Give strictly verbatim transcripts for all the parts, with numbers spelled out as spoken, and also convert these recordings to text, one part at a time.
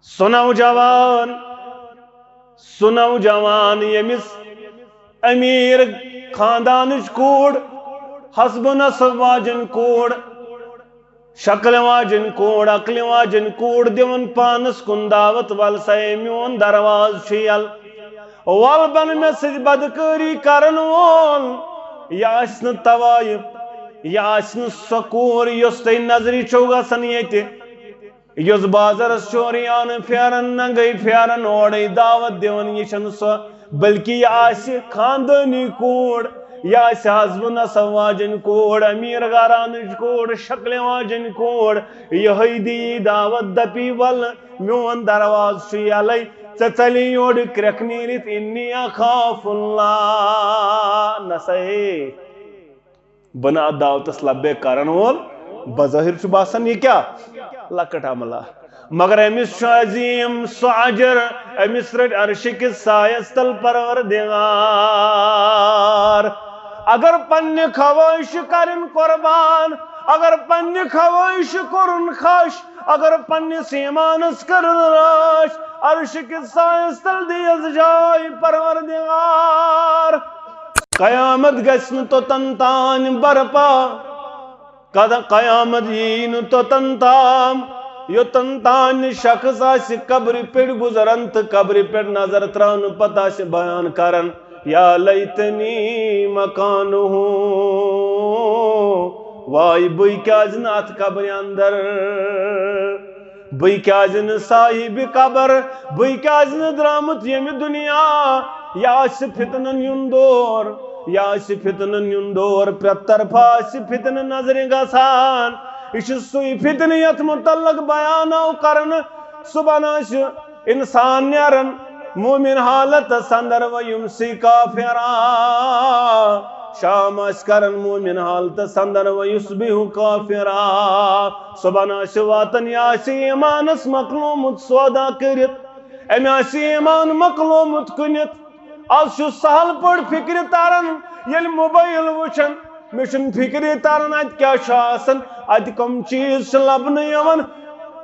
سُہ نوجوان، سُہ نوجوان ییٚمِس أمیٖر خاندانٕچ کوٗر، حسب و نسب واجٮ۪ن کوٗر، شکلہِ واجٮ۪ن کوٗر، عقلہِ واجٮ۪ن کوٗر دِوان پانس کُن دعوت، "ول سا میون دروازٕ چھُ یَلہٕ، ول بن مےٚ سۭتۍ بدکٲری کرن وول"۔ یہِ آسہِ نہٕ طوایف، یہِ آسہِ نہٕ سۄ کوٗر یۄس تۄہہِ نظرِ چھو گژھان ییٚتہِ، یۄس بازرس چھُ عریانہٕ پھیران، ننگے پھیران، اورے دعوت دِوان، یہِ چھَنہٕ سۄ، بلکہِ یہِ آسہِ خاندٲنی کوٗر، یہِ آسہِ حسب و نسب واجٮ۪ن کوٗر، امیر گھرانٕچ کوٗر، شکلہِ واجٮ۪ن کوٗر، یِہوٚے دِیی دعوت، دپی، "ول، میون دروازٕ چھُ یلے، ژےٚ ژلہِ یورٕ کرٛٮ۪کھ نیٖرِتھ، انی اخاف اللہ"۔ نسا ہے۔ بہٕ نہٕ اتھ دعوتس لبیک کرن وول، بظٲہِر چھُ باسان یہِ کیٛاہ؟ لۄکٕٹ عملہ۔ مگر أمِس چھُ عظیٖم سُہ اجر، أمِس رٔٹۍ عرشہِ کِس سایس تل پروردگار۔ اگر پننہِ خواہشہِ کرن قربان، اگر پننہِ خواہشہِ کوٚرُن خش، اگر پننِس ایمانس کرن رٲچھ، عرشہِ کِس سایس تل دیس جاے پروردگار۔ قیامت گژھِ نہٕ توٚتن تام برپا، قد-، قیامت یی نہٕ توٚتن تام، یوٚتن تام نہٕ شخص آسہِ قبرِ پٮ۪ٹھ گُزران تہٕ قبرِ پٮ۪ٹھ نظر تراونہٕ پتہٕ آسہِ بیان کران، "یا لیتنی مکانہ"، وای بٕے کیازِ نہٕ اتھ قبرِ اندر۔ بٕے کیازِ نہٕ صاحبِ قبر، بٕے کیازِ نہٕ درامُت ییٚمہِ دُنیا؟ یہِ آسہِ فتنن ہُنٛد دور، یہِ آسہِ فتنن ہُنٛد دور، پرٛٮ۪تھ طرفہٕ آسہِ فتنہٕ نظرِ گژھان۔ یہِ چھُ سُے فتنہٕ یتھ متعلق بیان آو کرنہٕ، صبحن آسہِ انسان نیران مومن حالتس اندر و یمسی کافرا، شام آسہِ کران مومن حالتس اندر و یصبح کافرا۔ صبحن آسہِ واتان، یہِ آسہِ ایمانس مۄکلومُت سودا کٔرِتھ، أمۍ آسہِ ایمان مۄکلومُت کٕنِتھ۔ از چھُ سہل پٲٹھۍ فکرِ تران، ییٚلہِ موبایل وٕچھان، مےٚ چھُنہٕ فکرِ تران اتہِ کیٛاہ چھُ آسان، اتہِ کم چیٖز چھِ لبنہٕ یِوان۔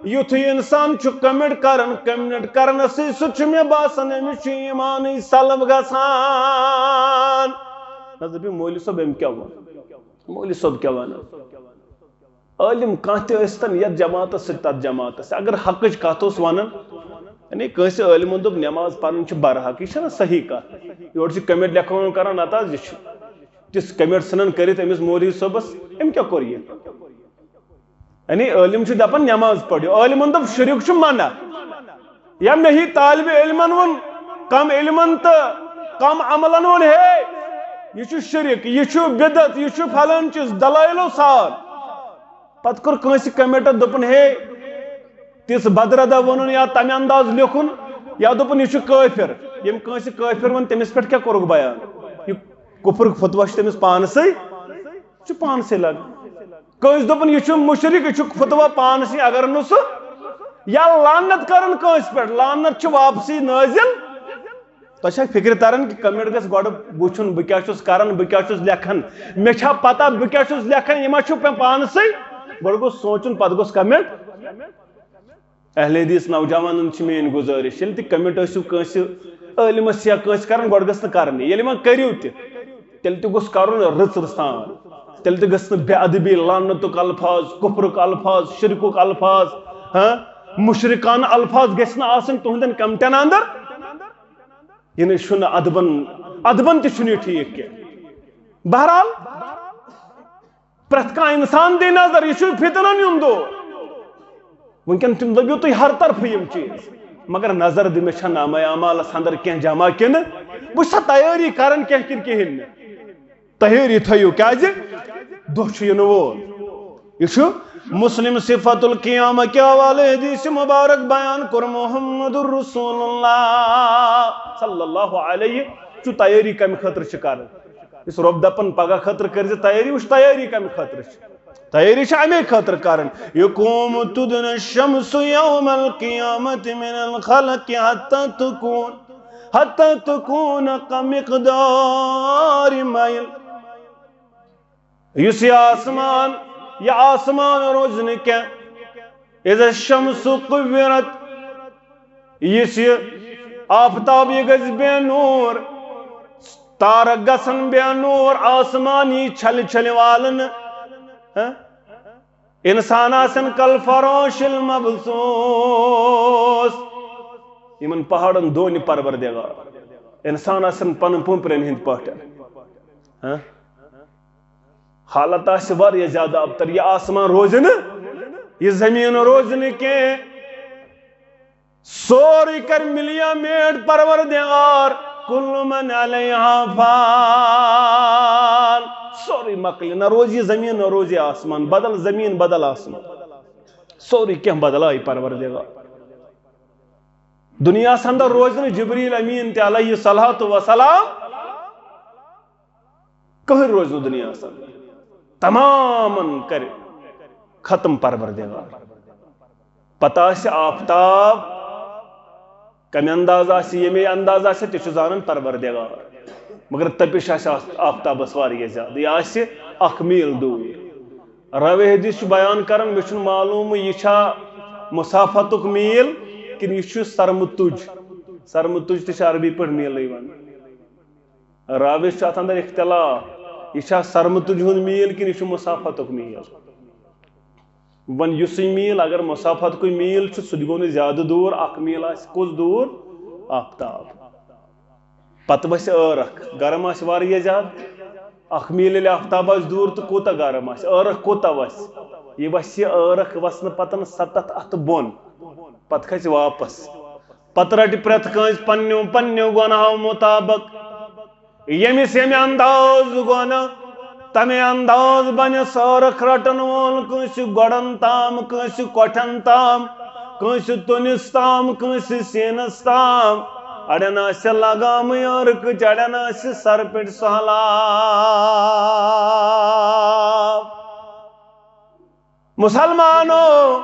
یُتھُے انسان چھُ کمنٹ کران، کمنٹ کرنسٕے سۭتۍ چھُ مےٚ باسان أمِس چھُ ایمانٕے سلب گژھان۔ نہ حظ، دٔپِو، مولوی صٲب، أمۍ کیٛاہ ووٚن؟ مولوی صٲب کیٛاہ وَنان؟ عٲلِم کانٛہہ تہِ ٲسۍتن، یَتھ جماعتس سۭتۍ، تَتھ جماعتس سۭتۍ، اگر حقٕچ کَتھ اوس وَنان، یعنی کٲنٛسہِ عٲلمن دوٚپ نٮ۪ماز پَرٕنۍ چھِ برحق، یہِ چھَنہ صحیح کَتھ؟ یورٕ چھِ کمنٹ لیکھان کران، نَتہٕ حظ یہِ چھُ تِژھ کمنٹ ژھٕنان کٔرِتھ أمِس مولوی صٲبس، أمۍ کیٛاہ کوٚر یہِ؟ یعنی عٲلِم چھُ دَپان نٮ۪ماز پٔرِو، عٲلمن دوٚپ شِرک چھُ منع۔ یا مےٚ ہی طالبِ علمن ووٚن، کم علمن تہٕ کم عملن ووٚن، ہے، یہِ چھُ شِرک، یہِ چھُ بدعت، یہِ چھُ فلٲنۍ چیٖز، دلٲیلو سان۔ پتہٕ کوٚر کٲنٛسہِ کمنٹن، دوٚپُن، ہے، تِژھ بدردہ ووٚنُن یا تمہِ انداز لیوٚکھُن، یا دوٚپُن، یہِ چھُ کٲفِر۔ ییٚمۍ کٲنٛسہِ کٲفِر ووٚن، تٔمِس پٮ۪ٹھ کیٛاہ کوٚرُکھ بیان؟ یہِ کُفرُک فتویٰ چھُ تٔمِس پانسٕے، چھُ پانسٕے لگان۔ کٲنٛسہِ دوٚپُن، یہِ چھُ مُشرِک، یہِ چھُ فتویٰ پانسٕے، اگر نہٕ سُہ یا لعنت کرن کٲنٛسہِ پٮ۪ٹھ، لعنت چھُ واپسٕے نٲزِل۔ تۄہہِ چھا فِکرِ تران کہِ کمنٹ گژھِ گۄڈٕ وٕچھُن، بہٕ کیٛاہ چھُس کران، بہٕ کیٛاہ چھُس لیکھان، مےٚ چھا پتہ بہٕ کیٛاہ چھُس لیکھان، یہِ ما چھُ مےٚ پانسٕے؟ گۄڈٕ گوٚژھ سونٛچُن، پتہٕ گوٚژھ کمنٹ۔ اہل حدیث نوجوانن چھِ میٲنۍ گزارش، ییٚلہِ تہِ کمنٹ ٲسِو کٲنٛسہِ عٲلمس یا کٲنٛسہِ کران، گۄڈٕ گٔژھ نہٕ کرنی۔ ییٚلہِ وۄنۍ کٔرِو تہِ، تیٚلہِ تہِ گوٚژھ کرُن رٕژ رٕژ سان۔ تیٚلہِ تہِ گٔژھ نہٕ بے ادبی، لعنتُک الفاظ، کفرُک الفاظ، شرکُک الفاظ، ہاں، مشرکانہ الفاظ گژھِ نہٕ آسٕنۍ تُہنٛدٮ۪ن کمنٹن اندر۔ یہِ نہٕ چھُنہٕ ادبن، ادبن تہِ چھُنہٕ یہِ ٹھیٖک کینٛہہ۔ بہرحال، پرٛٮ۪تھ کانٛہہ انسان دی نظر، یہِ چھُ فتنن ہُنٛد دور۔ وٕنکٮ۪ن تِم لٔبِو تُہۍ ہر طرفہٕ یِم چیٖز۔ مگر نظر دِ، مےٚ چھا نامہ اعمالس اندر کینٛہہ جمع کِنہٕ؟ بہٕ چھُسا تیٲری کران کینٛہہ کِنہٕ کِہیٖنۍ نہٕ؟ تیٲری تھٲیِو، کیٛازِ دۄہ چھُ یِنہٕ وول۔ یہِ چھُ مسلم صفت القیامہ کہِ حوالہٕ حدیث مبارک بیان کوٚر محمد رسول اللہ صلی اللہ علیہ۔ چھُ تیٲری کمہِ خٲطرٕ چھِ کرٕنۍ؟ یُس رۄب دپان پگاہ خٲطرٕ کٔرۍ زِ تیٲری، وٕچھ تیٲری کمہِ خٲطرٕ چھِ۔ تیٲری چھِ اَمے خٲطرٕ کرٕنۍ۔ یقوم تدنى الشمس یوم القیامة من الخلق حتى تكون، حتى تكون كمقدار ميل۔ یُس یہِ آسمان، یہِ آسمان روزِ نہٕ کینٛہہ۔ اذا الشمس كورت، یُس یہِ آفتاب، یہِ گژھِ بے نور، تارک گژھن بے نور، آسمان یی چھلہِ چھلہِ والنہٕ۔ ہہ؟ انسان آسن کل فراش المبثوث۔ یِمن پہاڑن دونہِ پروردگار۔ انسان آسن پنن پوپرن ہند پاٹھۍ۔ ہہ؟ حالت آسہِ واریاہ زیادٕ ابتر۔ یہِ آسمان روزِ نہٕ، یہِ زمین روزِ نہٕ کینٛہہ۔ سورُے کرِ ملیا میٹ پروردگار۔ کل من علیہا فان۔ سورُے مۄکلہِ، نہ روزِ یہِ زمین، نہ روزِ یہِ آسمان۔ بدل زمین، بدل آسمان۔ سورُے کینٛہہ بدلایہِ پروردگار۔ دُنیاہس اندر روزِ نہٕ جبریل امین تہِ علیہ الصلوۃ والسلام۔ کٕہٕنۍ روزِ نہٕ دُنیاہس اندر۔ تمامن کرِ ختم پروردگار۔ پتہٕ آسہِ آفتاب کمہِ انداز آسہِ، ییٚمے انداز آسہِ، تہِ چھُ زانان پروردگار۔ مگر تپش آسہِ آس-، آفتابس واریاہ زیادٕ۔ یہِ آسہِ اکھ میٖل دوٗر۔ راوی حدیث چھُ بیان کران، مےٚ چھُنہٕ معلوم یہِ چھا مسافتُک میٖل کِنہٕ یہِ چھُ سرمہٕ تُج۔ سرمہٕ تُج تہِ چھِ عربی پٲٹھۍ میٖلٕے ونان۔ راوِس چھُ اتھ اندر اختلاف، یہِ چھا سرمہٕ تُج ہُنٛد میٖل کِنہٕ یہِ چھُ مسافتُک میٖل؟ وۄنۍ یُسٕے میٖل، اگر مسافتُکُے میٖل چھُ، سُہ تہِ گوٚو نہٕ زیادٕ دوٗر، اکھ میٖل آسہِ کُس دوٗر؟ آفتاب۔ پتہٕ وسہِ ٲرکھ، گرم آسہِ واریاہ زیادٕ۔ اکھ میٖل ییٚلہِ آفتاب آسہِ دوٗر تہٕ کوٗتاہ گرم آسہِ، ٲرکھ کوٗتاہ وسہِ؟ یہِ وسہِ ٲرکھ وسنہٕ پتن ستتھ اتھٕ بۄن، پتہٕ کھسہِ واپس۔ پتہٕ رٹہِ پرٛٮ۪تھ کٲنٛسہِ پننیو پننیو گۄناہو مُطابق۔ ییٚمِس ییٚمہِ انداز گۄناہ، تمے انداز بنہِ سٲرکھ رٹن وول، کٲنٛسہِ گۄڈن تام، کٲنٛسہِ کۄٹھٮ۪ن تام، کٲنٛسہِ تُنِس تام، کٲنٛسہِ سیٖنس تام۔ اڑٮ۪ن آسہِ لگامٕے عٲرقٕچ، اڑٮ۪ن آسہِ سر پٮ۪ٹھ سہلاب۔ مسلمانو،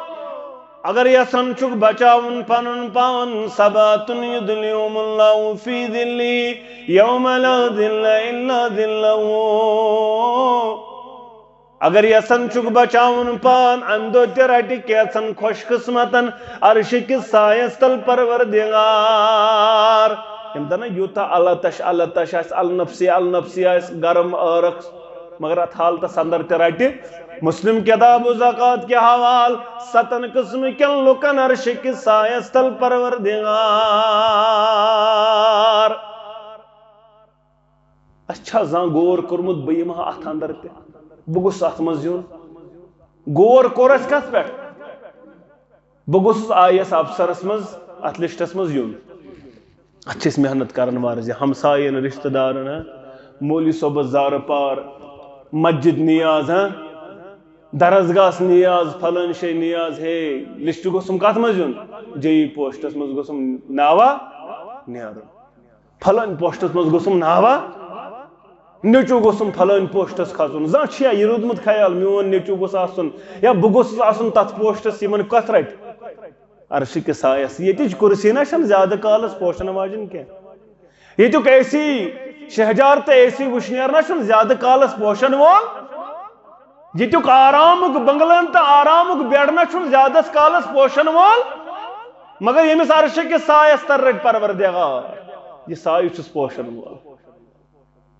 اگر یژھان چھُکھ بچاوُن پنُن پان، سبعة یظلهم الله في ظله يوم لا ظل إلا ظله۔ اگر یژھان چھُکھ بچاوُن پان، امہِ دۄہ تہِ رٹہِ کینٛژن خۄش قسمتن عرشہِ کِس سایس تل پروردگار۔ یِم دپن نا یوٗتاہ التش التش آسہِ، النفسی النفسی آسہِ، گرم عٲرق، مگر اتھ حالتس اندر تہِ رٹہِ۔ مسلم کتاب و زکوٰۃ کہِ حوال ستن قسم کٮ۪ن لُکن عرشہِ کِس سایس تل پروردگار۔ اسہِ چھا زانٛہہ غور کوٚرمُت بہٕ یِمہٕ ہا اتھ اندر تہِ؟ بہٕ گوٚژھُس اتھ منٛز یُن؟ غور کوٚر اسہِ کتھ پٮ۪ٹھ؟ بہٕ گوٚژھُس آئی ایس افسرس منٛز، اتھ لسٹس منٛز یُن۔ اتھ چھِ أسۍ محنت کران واریاہ، ہمساین، رشتہٕ دارن، ہاں، مولوی صٲبس زارٕ پار، مسجد نیاز، ہاں، درسگاہس نیاز، فلٲنۍ جایہِ نیاز، ہے، لسٹ گوٚژھُم کتھ منٛز یُن؟ جے ای پوسٹس منٛز گوٚژھُم ناوا نیرُن، فلٲنۍ پوسٹس منٛز گوٚژھُم ناوا نیٚچوٗ گوٚژھُم فلٲنۍ پوسٹس کھسُن۔ زانٛہہ چھُیا یہِ روٗدمُت خیال، میون نیٚچوٗ گوٚژھ آسُن یا بہٕ گوٚژھُس آسُن تتھ پوسٹس، یِمن کتھ رٹہِ؟ عرشہِ کِس سایس۔ ییٚتِچ کُرسی نہ چھنہٕ زیادٕ کالس پوشن واجِنۍ کینٛہہ۔ ییٚتیُک اے سی شہجار تہٕ اے سی وٕشنیر نہ چھُنہٕ زیادٕ کالس پوشن وول۔ ییٚتیُک آرامُک بنگلن تہٕ آرامُک بیڈ نہ چھُنہٕ زیادس کالس پوشن وول۔ مگر ییٚمِس عرشہِ کِس سایس تل رٹہِ پروردگار، یہِ سایہِ چھُس پوشن وول۔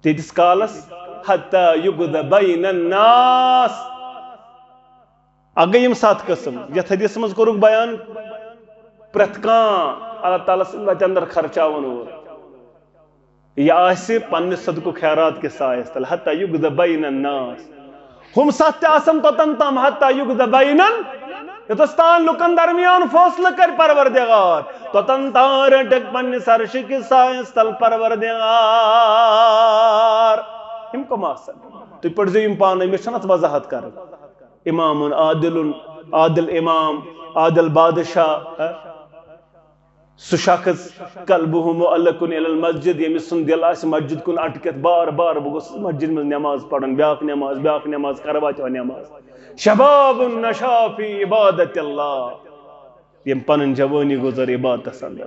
تیٖتِس کالس حتی یقضی بین الناس۔ اکھ گٔے یِم ستھ قٕسم، یتھ حدیثس منٛز کوٚرُکھ بیان، پرٛٮ۪تھ کانٛہہ اللہ تعالیٰ سٕنٛدِ وتہِ اندر خرچاون وول، یہِ آسہِ پننہِ صدقہٕ خیرات کِس سایس تل، حتی یقضی بین الناس۔ ہُم ستھ تہِ آسن توٚتن تام، حتی یقضی بینن، یوٚتس تام لُکن درمیان فٲصلہٕ کرِ پروردگار، توٚتن تام رٔٹکھ پننِس عرشہِ کِس سایس تل پروردگار۔ یِم کٕم آسن؟ تُہۍ پٔرۍزیو یِم پانے، مےٚ چھَنہٕ اتھ وضاحت کرٕنۍ۔ امام عادل، عادل امام، عادل بادشاہ، ہہ؟ سُہ شخص قلبہ معلق الی المسجد، ییٚمِس سُنٛد دِل آسہِ مسجد کُن اٹکِتھ، بار بار بہٕ گوٚژھُس مسجد منٛز نماز پرُن، بیاکھ نماز، بیاکھ نماز، کروا تہِ ہو نماز۔ شباب نشا فی عبادت اللہ، یِم پنٕنۍ جوٲنی گُزٲر عبادتس اندر۔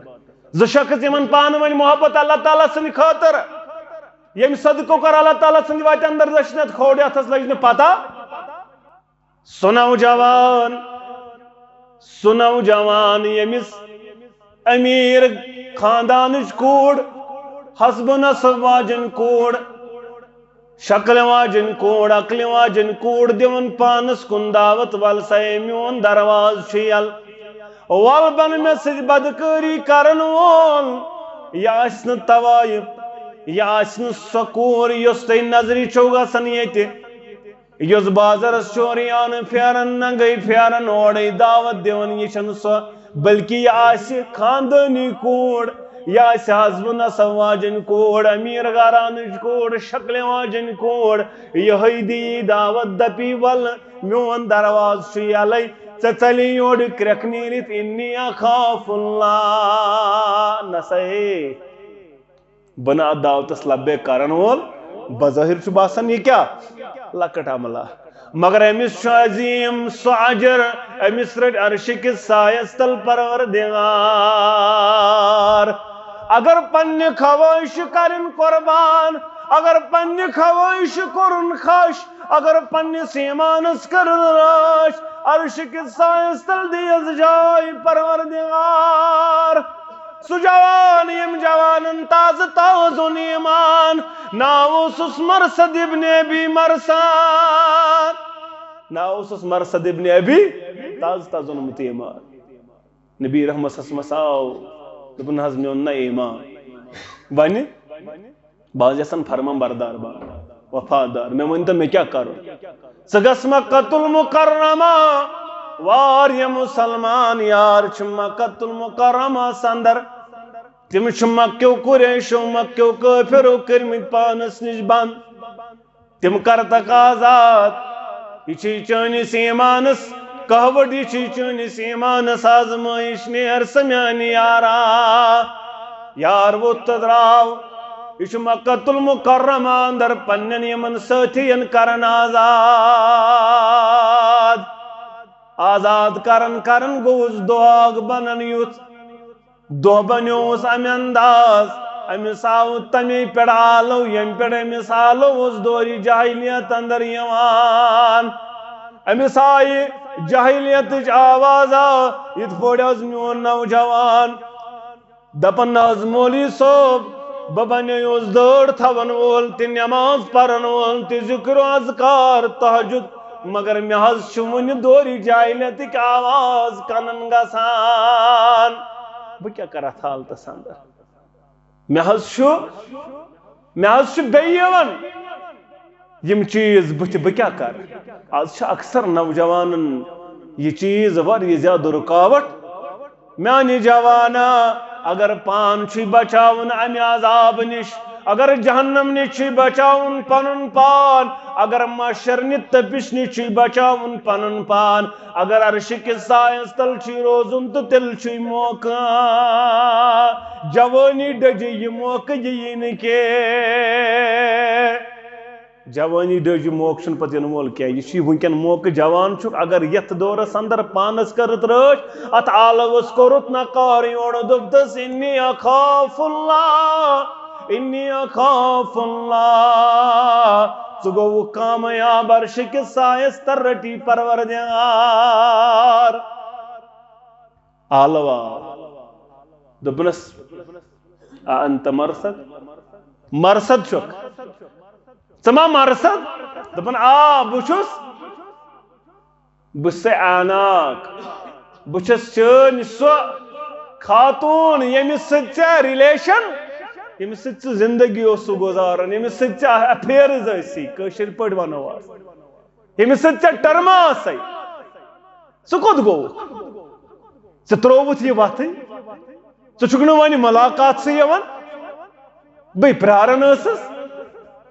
زٕ شخص یِمن پانہٕ ؤنۍ محبت اللہ تعالیٰ سٕنٛدِ خٲطرٕ، ییٚمہِ صدقہٕ کوٚر اللہ تعالیٰ سٕنٛدِ وتہِ اندر دٔچھنہِ، کھوڑِ اتھس لٔج نہٕ پتہ۔ سُہ نوجوان، سُہ نوجوان ییٚمِس امیر خاندانٕچ کوٗر، حسب و نسب واجٮ۪ن کوٗر، شکلہِ واجٮ۪ن کوٗر، عقلہِ واجٮ۪ن کوٗر دِوان پانس کُن دعوت، "ول سا میون دروازٕ چھُ یَلہٕ، ول بن مےٚ سۭتۍ بدکٲری کرن وول، یہِ آسہِ نہٕ طوایف، یہِ آسہِ نہٕ سۄ کوٗر یۄس تۄہہِ نظرِ چھو گژھان ییٚتہِ، یۄس بازرس چھُ اوریانہٕ پھیران، ننگے پھیران، اورے دعوت دِوان، یہِ چھَنہٕ سۄ، بلکہِ یہِ آسہِ خاندٲنی کوٗر، یہِ آسہِ حسب و نسب واجٮ۪ن کوٗر، امیر گھرانٕچ کوٗر، شکلہِ واجٮ۪ن کوٗر، یِہوٚے دِیی دعوت، دپی، ول میون دروازٕ چھُ یَلَے، ژےٚ ژَلی یورٕ کرٛٮ۪کھ نیٖرِتھ، انی اخاف اللہ۔" نسا ہے، بہٕ نہٕ اتھ دعوتس لبیک کرن وول۔ بظٲہر چھُ باسان، یہِ کیٛاہ لۄکٕٹ عملہ، مگر أمِس چھُ عظیٖم سُہ اجر، أمِس رٔٹۍ عرشہِ کِس سایس تل پروردگار۔ اگر پننہِ خواہشہِ کرن قربان، اگر پننہِ خواہشہِ کوٚرُن خش، اگر پننِس ایمانس کرن رٲچھ، عرشہِ کِس سایس تل دیس جاے پروردگار۔ سُہ جوان، ییٚمۍ جوانن تازٕ تازٕ اوٚن ایمان، ناو اوسُس مرثد ابن ابی مرثد۔ ناو اوسُس مرثد ابن ابی، تازٕ تازٕ اوٚنمُت ایمان۔ نبی رحمت صلی اللہ علیہ وسلم آو، دوٚپُن، "حظ، مےٚ اوٚن نہ ایمان۔ وۄنۍ بہٕ حظ یژھان فرمان بردار بنُن، وفادار۔ مےٚ ؤنۍ تو، مےٚ کیٛاہ کرُن؟ ژٕ گژھ مکۃ المکرمہ۔" واریاہ مسلمان یار چھِ مکۃ المکرمس اندر۔ تِم چھِ مکیو قریشو، مکیو کٲفرو کٔرمٕتۍ پانس نِش بنٛد۔ تِم کرتکھ آزاد۔ یہِ چھِ چٲنِس ایمانس قہوٹ، یہِ چھِ چٲنِس ایمانس آزمٲیش۔ نیر سا میانہِ یارا۔ یار ووٚتھ تہٕ درٛاو۔ یہِ چھُ مکۃ المکرمہ اندر پننٮ۪ن یِمن سٲتھین کران آزاد۔ آزاد کران کران گوٚوُس دۄہ اکھ بنان یُتھ۔ دۄہ بنیووُس امہِ انداز، أمِس آو تمے پٮ۪ٹھ آلو، ییٚمہِ پٮ۪ٹھ أمِس آلو اوس دورِ جاہلیت اندر یِوان۔ أمِس آیہِ جاہلیتٕچ آواز، آ، یِتھ پٲٹھۍ حظ میون نوجوان دپان، نہ حظ مولوی صٲب، بہٕ بنیوس دٲڑ تھاون وول تہِ، نماز پرن وول تہِ، ذکر و اذکار، تہجد، مگر مےٚ حظ چھُ وُنہِ دورِ جاہلیتٕکۍ آواز کنن گژھان۔ بہٕ کیٛاہ کرٕ اتھ حالتس اندر؟ مےٚ حظ چھُ، مےٚ حظ چھُ بیٚیہِ یِوان یِم چیٖز بٕتھِ، بہٕ کیٛاہ کرٕ؟ از چھِ اکثر نوجوانن یہِ چیٖز واریاہ زیادٕ رُکاوٹ۔ میانہِ جوانا، اگر پان چھُے بچاوُن امہِ عذاب نِش، اگر جہنم نِش چھُے بچاوُن پنُن پان، اگر محشر نہِ تپش نِش چھُے بچاوُن پنُن پان، اگر عرشہِ کِس سایس تل چھُے روزُن تہٕ تیٚلہِ چھُے موقعہٕ۔ جوٲنی ڈٔجہِ یہِ موقعہٕ یِیہِ نہٕ کینٛہہ۔ جوٲنی ڈٔج، یہِ موقعہٕ چھُنہٕ پتہٕ یِنہٕ وول کینٛہہ۔ یہِ چھُ وٕنکٮ۪ن موقعہٕ، جوان چھُکھ، اگر یتھ دورس اندر پانس کٔرٕتھ رٲچھ، اتھ آلوس کوٚرُتھ نقار، یورٕ دوٚپتس، "انی اخاف اللہ، انی اخاف اللہ"، ژٕ گوٚوُکھ کامیاب، عرشہِ کِس سایس تل رٔٹی پروردگار۔ آلو آو۔ دوٚپنس، "اَ اَنتَ مرثد؟" مرثد چھُکھ؟ ژٕ ما مرثد؟ دوٚپُن، "آ، بہٕ چھُس۔ بہٕ چھُسے اعناق۔ بہٕ چھَس چٲنۍ سۄ خاتوٗن، ییٚمِس سۭتۍ ژےٚ ریلیشن، ییٚمِس سۭتۍ ژٕ زندگی اوسُکھ گُزاران، ییٚمِس سۭتۍ ژےٚ افیئرز ٲسی، کٲشِر پٲٹھۍ وَنو أسۍ، ییٚمِس سۭتۍ ژےٚ ٹٔرمہٕ آسَے۔" ژٕ کوٚت گوٚوُکھ؟ ژےٚ ترٛووُتھ یہِ وَتھٕے؟ ژٕ چھُکھ نہٕ وۄنۍ مُلاقاتسٕے یِوان؟ بٕے پرٛاران ٲسٕس۔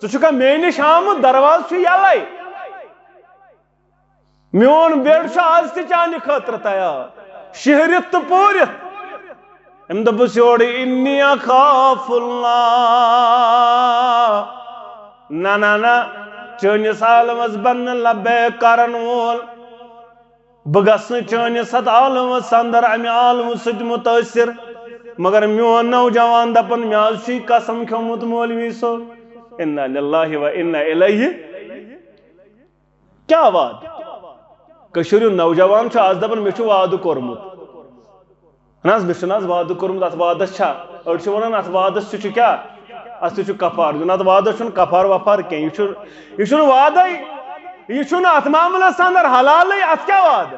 ژٕ چھُکھا مے نِش آمُت؟ دروازٕ چھُ یَلَے۔ میون بیڈ چھُ آز تہِ چانہِ خٲطرٕ تیار، شِہرِتھ تہٕ پوٗرِتھ۔ أمۍ دوٚپُس یورٕ، "انی اخاف اللہ۔" نہ، نہ، نہ، چٲنِس عالمس بننہٕ لبیک کرن وول۔ بہٕ گژھٕ نہٕ چٲنِس اتھ عالمس اندر امہِ عالمہٕ سۭتۍ مُتٲثر۔ مگر میون نوجوان دپان، مےٚ حظ چھُے قسم کھیومُت مولوی صٲب۔ انا للہ و انا الیہ۔ کیٛاہ وعدٕ؟ کٔشیٖرِ ہُنٛد نوجوان چھُ آز دپان، مےٚ چھُ وعدٕ کوٚرمُت۔ نہ حظ، مےٚ چھُنہٕ حظ وعدٕ کوٚرمُت، اَتھ وعدَس چھا؟ أڑۍ چھِ وَنان، اَتھ وعدَس تہِ چھُ کیٛاہ؟ اَتھ تہِ چھُ کفارٕ دیُن۔ اَتھ وعدَس چھُنہٕ کفارٕ وفارٕ کینٛہہ۔ یہِ چھُ، یہِ چھُنہٕ وعدَے، یہِ چھُنہٕ اَتھ معاملَس اندر حلالٕے، اَتھ کیٛاہ وعدٕ؟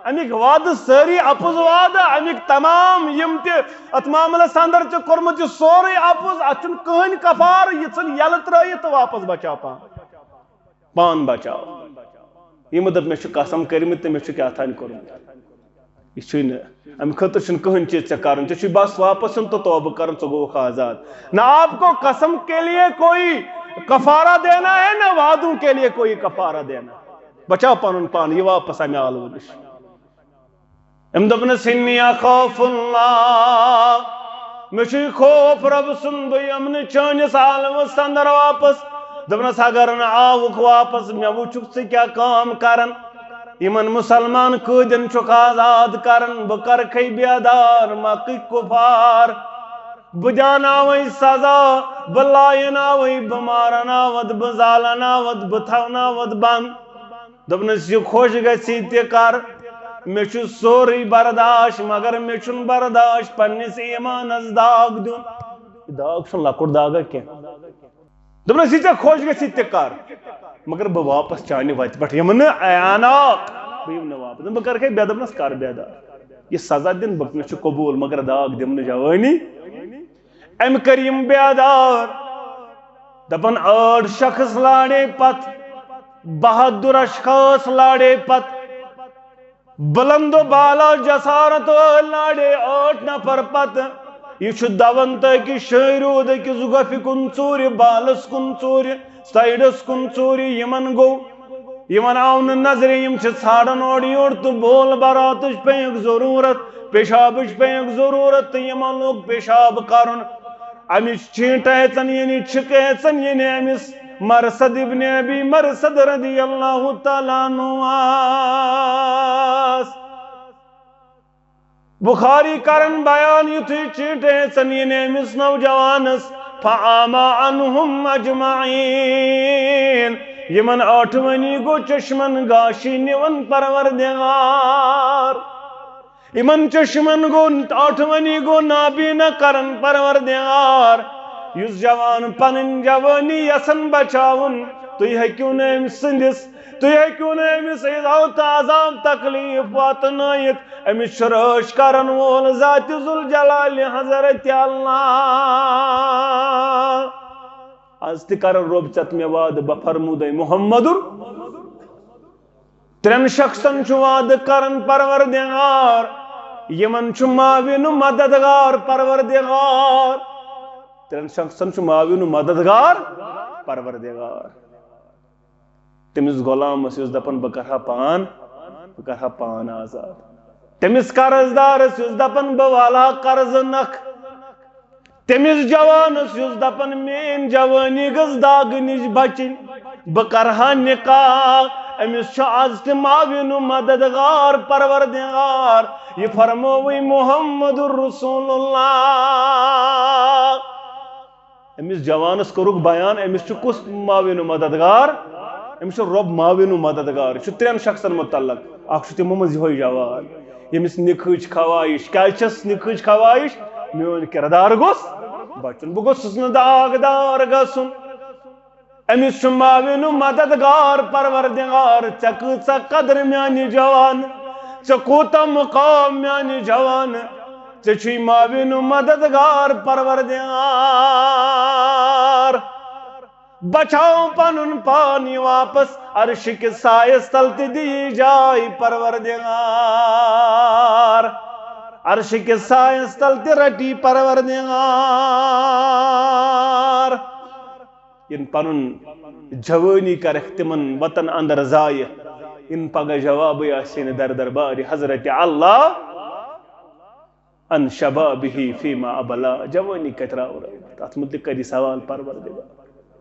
اَمِکۍ وعدٕ سٲری اَپُز وعدٕ، اَمِکۍ تمام یِم تہِ اَتھ معاملَس اندر چھِ کوٚرمُت، یہِ سورُے اَپُز، اَتھ چھُنہٕ کٕہٕنۍ کفارٕ، یہِ ژھٕن یَلہٕ ترٛٲیِتھ تہٕ واپس بچاو پان۔ پان بچاو۔ یِمو دوٚپ، "مےٚ چھُ قسم کٔرمٕتۍ تہٕ مےٚ چھُ کیٛاہ تام کوٚرمُت۔" یہِ چھُے نہٕ، اَمہِ خٲطرٕ چھُنہٕ کٕہٕنۍ چیٖز ژےٚ کَرُن، ژےٚ چھُے بس واپس یُن تہٕ توبہٕ کَرُن، ژٕ گوٚوُکھ آزاد۔ نہ آپ کو قسم کے لیے کوئی کفارہ دینا ہے، نہ وعدوں کے لیے کوئی کفارہ دینا۔ بچاو پَنُن پان، یہِ واپس اَمہِ عالمہٕ نِش۔ أمۍ دوٚپنَس، "إني أخاف الله، مےٚ چھُے خوف رۄب سُنٛد، بہٕ یِمہٕ نہٕ چٲنِس عالمَس اندر واپس۔" دوٚپنَس، "اگر نہٕ آوُکھ واپس، مےٚ وٕچھُکھ ژٕ کیٛاہ کٲم کران۔ یِمن مُسلمان قٲدٮ۪ن چھُکھ آزاد کران، بہٕ کرکھے بیدار مکٕکۍ کُفار۔ بہٕ دیاناوے سزا، بہٕ لایناوے، بہٕ مارناوتھ، بہٕ زالناوتھ، بہٕ تھاوناوتھ بند۔" دوٚپنَس، "یہِ خۄش گژھی تہِ کر، مےٚ چھُ سورُے برداش، مگر مےٚ چھُنہٕ برداش پننِس ایٖمانس داغ دیُن۔" یہِ داغ چھُنہٕ لۄکُٹ داغا کینٛہہ۔ دوٚپنَس، "یہِ ژےٚ خۄش گژھی تہِ کر، مگر بہٕ واپس چانہِ وتہِ پٮ۪ٹھ یِمہٕ نہٕ عیاناک، بہٕ یِمہٕ نہٕ واپس۔ بہٕ کرکھے بے، دوٚپنَس، کر بیدار۔ یہِ سزا دِن بہٕ، مےٚ چھُ قبوٗل، مگر داغ دِم نہٕ جوٲنی۔" أمۍ کٔرۍ یِم بیدار۔ دپان، ٲٹھ شخص لاڑے پتہٕ، بہادر اشخاص لاڑے پتہٕ، بلند و بالا جسارت وٲلۍ لاڑے ٲٹھ نفر پتہٕ۔ یہِ چھُ دوان تہٕ أکِس شٲعرِ روٗد أکِس گۄپھِ کُن ژوٗرِ، بالس کُن ژوٗرِ، سایڈس کُن ژوٗرِ۔ یِمن گوٚو، یِمن آو نہٕ نظرِ، یِم چھِ ژھانڈان اورٕ یور تہٕ بول براتٕچ پیٚیَکھ ضروٗرت، پیشابٕچ پیٚیَکھ ضروٗرت تہٕ یِمن لوٚگ پیشاب کرُن۔ أمِس چھینٹہٕ ہیژن یعنی چھِکہٕ ہیژن یعنی أمِس مرثد ابن ابی مرثد رضی اللہ تعالیٰ عنہ آس۔ بخاری کرن بیان، یُتھُے چھینٹہٕ ہیژن یعنی أمِس نوجوانس، فعاما عنہم اجمعین، یِمن ٲٹھوٕنی گوٚو چشمن گاشی نِوان پروردگار۔ یِمن چشمن گوٚو، ٲٹھوٕنی گوٚو نابینا کرن پروردگار۔ یُس جوان پنٕنۍ جوٲنی یژھان بچاوُن، تُہۍ ہیٚکِو نہٕ أمۍ سٕنٛدِس، تُہۍ ہیٚکِو نہٕ أمِس ایذا تہٕ عذاب تکلیف واتنٲیِتھ۔ أمِس چھُ رٲچھ کرن وول ذات ذوالجلال حضرت اللہ۔ از تہِ کرن رۄب ژےٚ تہٕ مےٚ وعدٕ، بہٕ فرمودے محمدُر۔ ترٛٮ۪ن شخصن چھُ وعدٕ کران پروردگار، یِمن چھُ معاون و مددگار پروردگار۔ ترٛٮ۪ن شخصن چھُ معاون و مددگار پروردگار۔ تٔمِس غلامس یُس دپان، "بہٕ کرٕ ہا پان، بہٕ کرٕ ہا پان آزاد۔" تٔمِس قرض دارس یُس دپان، "بہٕ والہٕ ہا قرضہٕ نکھٕ۔" تٔمِس جوانس یُس دپان، "میٲنۍ جوٲنی گٔژھ داغہٕ نِش بچٕنۍ، بہٕ کرٕ ہا نکاح۔" أمِس چھُ از تہِ معاون و مددگار پروردگار، یہِ فرمووٕے محمد رسول اللہ۔ أمِس جوانس کوٚرُکھ بیان، أمِس چھُ کُس معاون و مددگار؟ أمِس چھُ رۄب معاون و مددگار۔ یہِ چھُ ترٛٮ۪ن شخصن متعلق۔ اکھ چھُ تِمو منٛز یِہوٚے جوان، ییٚمِس نِکہٕچ خواہش۔ کیٛازِ چھَس نِکہٕچ خواہش؟ میون کردار گوٚژھ بچُن، بہٕ گوٚژھُس نہٕ داغدار گژھُن۔ أمِس چھُ معاون و مددگار پروردگار۔ ژےٚ کۭژاہ قدر میانہِ جوان، ژےٚ کوٗتاہ مقام میانہِ جوان، ژےٚ چھُے معاون و مددگار پروردگار۔ بچاو پنُن پان، یہِ واپس عرشہِ کِس سایس تل تہِ دِیہِ جاے پروردگار۔ عرشہِ کِس سایس تل تہِ رٹی پروردگار۔ یِن پنُن جوٲنی کرکھ تِمن وطن اندر ضایع، یِن پگاہ جوابٕے آسہِ نہٕ در دربارِ حضرت اللہ۔ ان شبابہ فیما ابلا، جوٲنی کتہِ راو رٲوِتھ؟ اتھ متعلق کری سوال پروردگار۔